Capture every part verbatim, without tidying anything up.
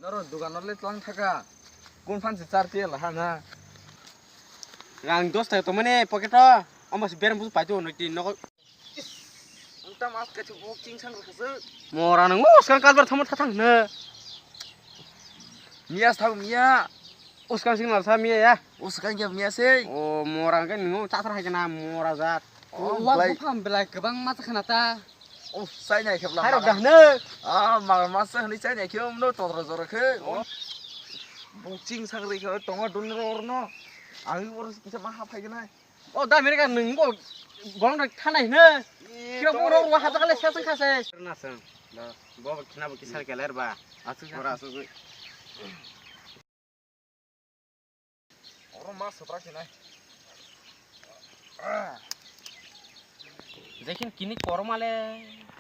Aro dugan le tlang thaka. Kun phan se char tiya la ha na. Rang dos taka tongmani pocket o. Omo se berem busu paito noi tin nogo. Ang ta mas ka chu bok ching sang rwkha se. Mora nang mo skang kalbar thamo thathang hne. Miya thang miya. Uskang sing nalsa miya ya. Uskang ya miya se. O mora ke nung chathar hai kana mora jat. O, wa belai. Buphang belai kwbang ma khana ta. O, sai nai khebla. Hai rok dah ne. Ah, ma ma sa ni sai nai khe umno todro jora khe. O. Bok ching sang ri khe tonga dun ro no. Ang oro kisa ma ha phai nai. O da America nung bo bolong rok thanai ne. Kira bo ro wa ha ta le sa sang kha se. Na sang. Da bo khna bo kisa keler ba. Asu ora asu. Oro ma sopra sinai. Jekin kini koroma le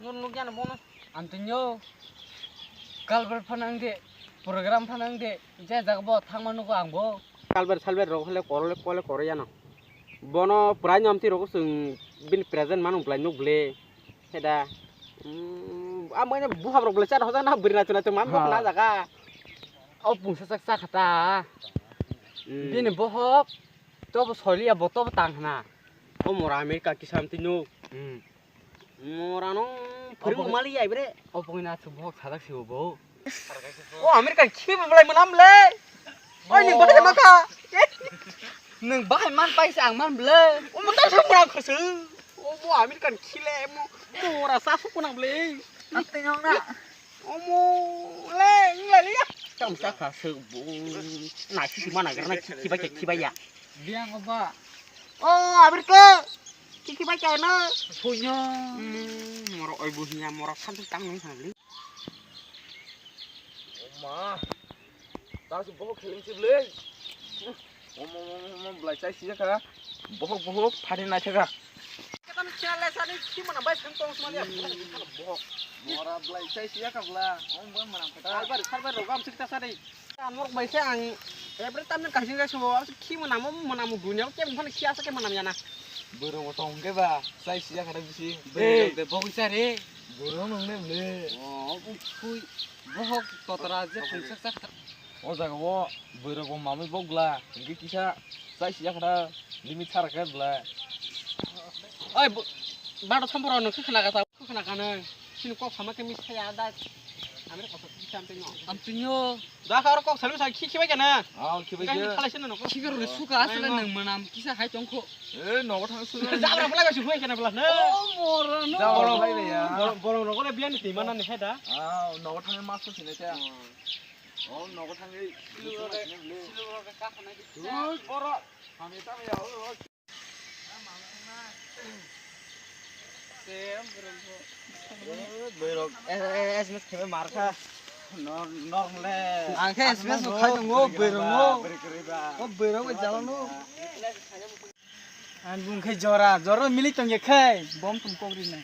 nur nuk jana bono. Antonio kalber phanang de program phanang de je jaga bo thangma nugo ang bo. Kalber salber rok hole korole kole kore jana. Bono prai nyamti rok sung bin present manu blai nuk ble. Heda. Amai buhab rok ble char hoja na birna tuna tuma mo na jaga. O pungsa sak sak khata. Bini bohok tobo soiliya bo tobo tang hna. O mora America kisam tino. Mora no phuru mali ai bre. O pungna chu bohok sadak si bo. O American khi bo belai manam le. Oi ni bahai maka. Nung bahai man pai se ang man ble. O mo ta sa mura khase. O mo American khi le mo. Mora sa su kunang ble. Ang tengok na. Omo le, le, le ya. Tam sa kha se bo. Na si si mana garna khi ba khi ba ya. Biang oba. O, abir ke. Khi khi ba cha na. Punya. Moro oi bu hiya moro san tang nang sana beli. Oma. Ta su bohok kheling si beli. Omo, omo, omo, belai chai si kha. Bohok, bohok, phari nai thaka. Kata ni channel le sani khi mana bai thang tong sma ya. Bohok. Mora belai chai si kha bla. Om bai mana kata. Salbar, salbar rogam sik ta sari. Amor bai se ang. Ebre tam ni kasing kasing bo. Khi mana mo mana mo dunia ke mana khi asa ke mana ya na. Boro bo tong ke ba. Chai si kha bisi. Boro de bohok sa re. Boro nung ne beli. Oh, pui. Bohok totra je pungsa sa. O jaga o bwrwk bo mamwi bok bla, hinkhe kisa chai siya khna limit sara khe bla. Oi, bado samporo nung khna ka ta, khna ka nung. Sini kok sama khe mis khaya da. Amir kok kisa am tino. Am tino. Da ka kok sami sa khi khi bai kana. Ah, khi bai. Khalai sini nung. Khi karo suka asle nung manam kisa hai tong kho. Eh, nogo thang su. Jabra phalai ba su bai kana bla. Oh, moro no. Jabra phalai ba ya. Borong nogo le biani ti mana ni heda. Ah, nogo thang mas ko sini cha. Oh, nogo thangwi. Silurok, silurok kha khana di. Dut, borok. Hamya tamya, oh, oh. Boirok, eh, eh, S M S khebe mar kha. Nor-, normal le. Ang khe S M S bo khai tongo, boirok no. Boirok no. O boirok bo jalo no. Ang bung khai jora, jora mili tongye khai, bom tum kok ri nai.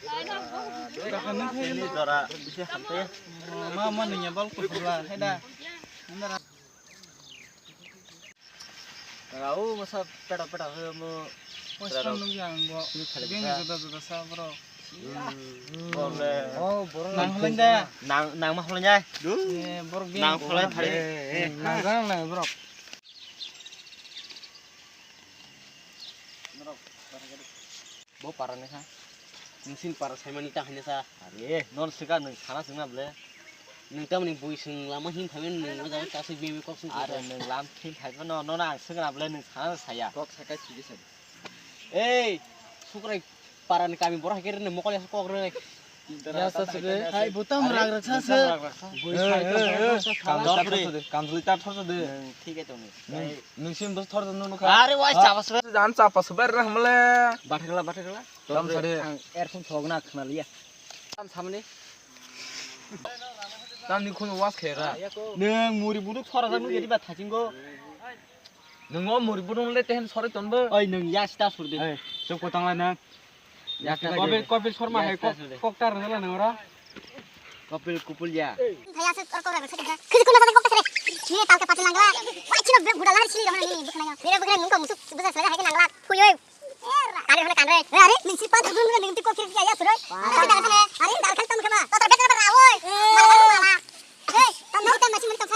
Ini jora bisi hampe. Ma, ma, nungya bal ko pula, heda. Rau masa peda peda ke mo. Mas kan nungya anggo. Ini kali geng kita. Juda juda sa, bro. Hmm. Bro le. Oh, bro. Nang halen da. Nang, nang ma halen ya. Du. Eh, bro geng. Nang halen hari. Eh, eh. Nang jang nang, bro. Bo para ni kha. Nungsini para saimani ta hanya sa. Are, non sika nung sana sungna ble. Nung tamni bui sung lama hin phaimani nung ma jang ta sui bimi kok sung. Are, nung lam hin phai no, no na ang sungna ble nung sana saya. Kok sakai sigi sai. Ei, sukrai para ni kami borok hai khe rene mokol ya kok re. Ya sa se de. Hai, butam rak rak sa se. Butam rak rak sa. Bui sai to. Kamjuli tar thorsa de, kamjuli tar thorsa de. Nung thik ai tong ni. Nung, nung sim bus thorsa nung nukha. Are wai chapa se. Jan chapa se ber hamle. Bathakla, bathakla. Tam sare. Ang er phone thok na khna liya. Tam samani. Tam ni khun was khera. Nung muri buduk thora jak nung jadi ba thachingo. Nung o muri buduk le tehen sore tonbo. Oi nung ya sta sur de. Ei, chop ko tang lai na. Kopil, Kopil Sharma hai kok, kok tar rwla nang ora. Kopil kupul ya. Thaya se kok kok rwla se. Khiji kuna sa kok tar se. Ni tal ke patil nangla. Wai chino bek buda lari chili ramani ni bukna. Mira bukna nungka musuk busa sela hai nangla. Phui oi. Tari hone kanre. Eh, are, nini si pan tu guna nini tiko kiri kaya suroi. Are, dar khel tam khama. Totor betra betra oi. Mala mala. Eh, tam nini tam masih mentok.